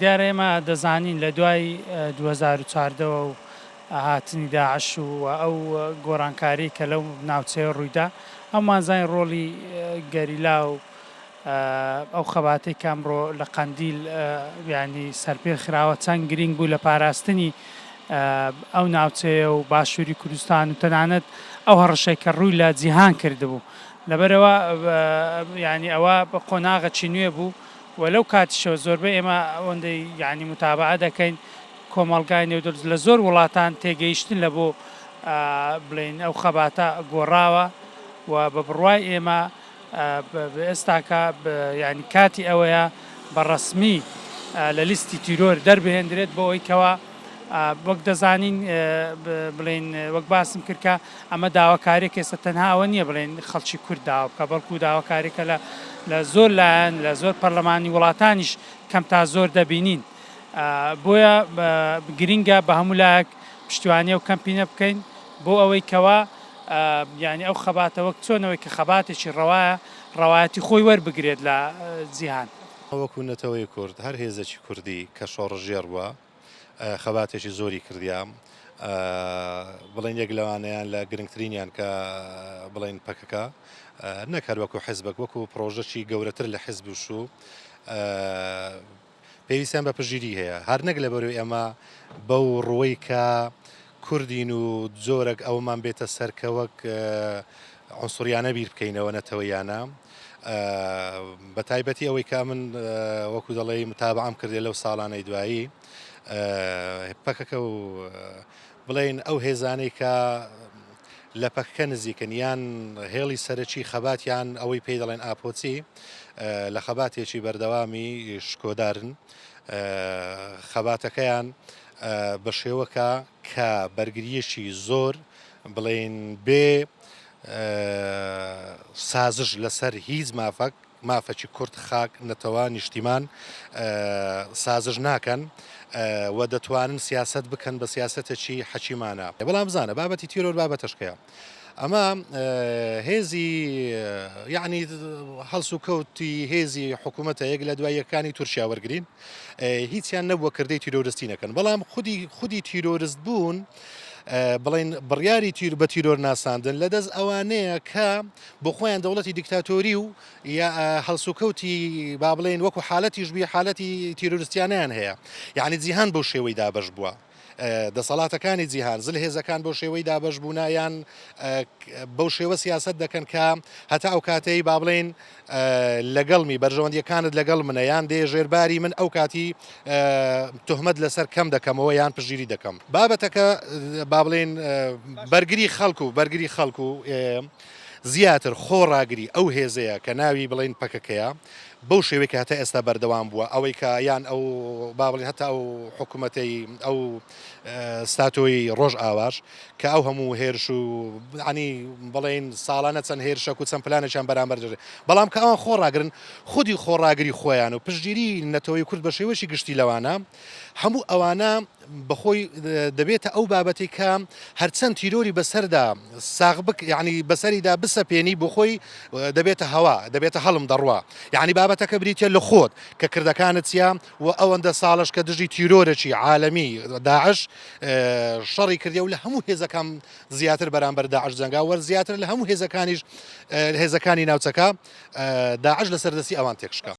دیارە ئێمە دەزانین لە دوای 2014 وە و هاتنی داعش و ئەو گۆڕانکاریەی کە لەو ناوچەیە ڕوویدا هەموومان زانین ڕۆڵی گەریلا و ئەو خەباتەی کە ئەمڕۆ لە قەندیل یانی سەرپێ خراوە چەند گرینگ بوو لە پاراستنی ئەو ناوچەیە و باشووری کوردستان و تەنانەت ئەو هەڕەشەی کە ڕووی لە جیهان کردبوو لەبەرئەوە یانی ئەوە قۆناغەکی نوێ بوو و لەو کاتیشەوە زۆربەی ئێمە ئەوەندەی یانی متابەعە دەکەین کۆمەڵگای نێودەوڵەتی لە زۆر وڵاتان تێگەیشتن لە بۆ بڵێین ئەو خەباتە گۆڕاوە و بە بڕوای ئێمە ئێستاکە یانی کاتی ئەوەیە بە ڕەسمی لە لیستی تیرۆر دەربهێندرێت بۆ ئەوەی کەوا وەک دەزانین بڵێین وەک باسم کرد کە ئەمە داواکاریەک ئێستا تەنها ئەوە نییە بڵێن خەڵکی کورد داوا بکە بەڵکو داواکاریەکە لە لە زۆر لایەن لە زۆر پەرلەمانی وڵاتانیش کەم تا زۆر دەبینین بۆیە گرینگە بە هەموو لایەک پشتیوانی ئەو کەمپینە بکەین بۆ ئەوەی کەوا یانی ئەو خەباتە وەک چۆن ئەوەی کە خەباتێکی ڕەوایە ڕەوایەتی خۆی وەربگرێت لە جیهان. وەکو نەتەوەی کورد هەر هێزێکی کوردی کە شۆڕشگێڕ بووە خەباتێکی زۆری کردیە بڵێن یەک لەوانەیان لە گرنگترینیان کە بڵێن پەکەکە نەک هەر وەکو حزبێک وەکو پرۆژەکی گەورەتر لە حزب و شوو پێویستیان بە پشتگیری هەیە هەر نەک لەبەرەوەی ئێمە بەو ڕووەی کە کوردین و جۆرەک ئەوەمان بێتە سەر کە وەک عنسوریانە بیر بکەینەوە نەتەوەیانە بە تایبەتی ئەوەی کە من وەکو دەڵێی متابعەم کردێ لەو ساڵانەی دوایی پەکەکە و بڵێین ئەو هێزانەی کە لە پەکەکە نزیکن یان هێڵی سەرەکی خەباتیان ئەوەی پێی دەڵێن ئاپۆچی لە خەباتێکی بەردەوامی شکۆدارن خەباتەکەیان بە شێوەکە کە بەرگریەکی زۆر بڵێین بێ سازش لەسەر هیچ مافەک مافەکی کورد، خاک، نەتەوە، نیشتیمان سازش ناکەن و دەتوانن سیاسەت بکەن بە سیاسەتێکی حەکیمانە. بەڵام بزانە بابەتی تیرۆر بابەتەشکەیە. ئەمە هێزی یەعنی هەڵسوکەوتی هێزی حکوومەتە یەک لە دوای یەکانی تورکیا وەرگین هیچیان نەبووە کردەی تیرۆرستی نەکەن بەڵام خودی خودی تیرۆرست بوون بڵین بڕیاری تیر بە تیرۆر ناساندن لە دەست ئەوانەیە کە بۆ خۆیان دەوڵەتی دیکتاتۆری و یا هەڵسوکەوتی با بڵێین وەکو حالەتیش بی حالەتی تیرۆرستیانیان هەیە یعنی جیهان بەو شێوەی دابەش بووە دەسەڵاتەکانی جیهان زل هێزەکان بۆ شێوەی دابەش بوونا یان بەو شێوە سیاست دەکەن کە هەتا ئەو کاتەی با بڵێین لەگەڵمی بەرژەوەندیەکانت لەگەڵ منە یان دێ ژێرباری من ئەو کاتی تهمەت لەسەر کەم دەکەمەوە یان پشگیری دەکەم بابەتەکە با بڵێن بەرگری خەڵک و بەرگری خەڵک و زیاتر خۆڕاگری ئەو هێزەیە کە ناوی بڵێن پەکەکەیە بەو شێوەی کە هەتا ئێستا بەردەوام بووە ئەوەی کە یان ئەو با بڵێن هەتا ئەو حکوومەتەی ئەو ستاتۆی ڕۆژ ئاواش کە ئەو هەموو هێرش و عنی بڵێن ساڵانە چەند هێرشەک و چەند پلانێکیان بەرامبەر دەژێت بەڵام کە ئەوان خۆڕاگرن خودی خۆڕاگری خۆیان و پشتگیری نەتەوەی کورد بە شێوەیەکی گشتی لەوانە هەموو ئەوانە بەخۆی دەبێتە ئەو بابەتی کە هەرچەند تیرۆری بەسەردا ساغ بک یعنی بەسەریدا بسەپێنی بۆ خۆی دەبێتە هەوا دەبێتە هەڵم دەڕوا یعنی بابەتەکە بریتە لە خۆت کە کردەکانت چیە و ئەوەندە ساڵش کە دژی تیرۆرێکی عالەمی داعش شەڕی کردی و لە هەموو هێزەکان زیاتر بەرامبەر داعش جەنگا وەر زیاتر لە هەموو هێزەکانیش هێزەکانی ناوچەکە داعش لەسەر دەستی ئەوان تێکشکا.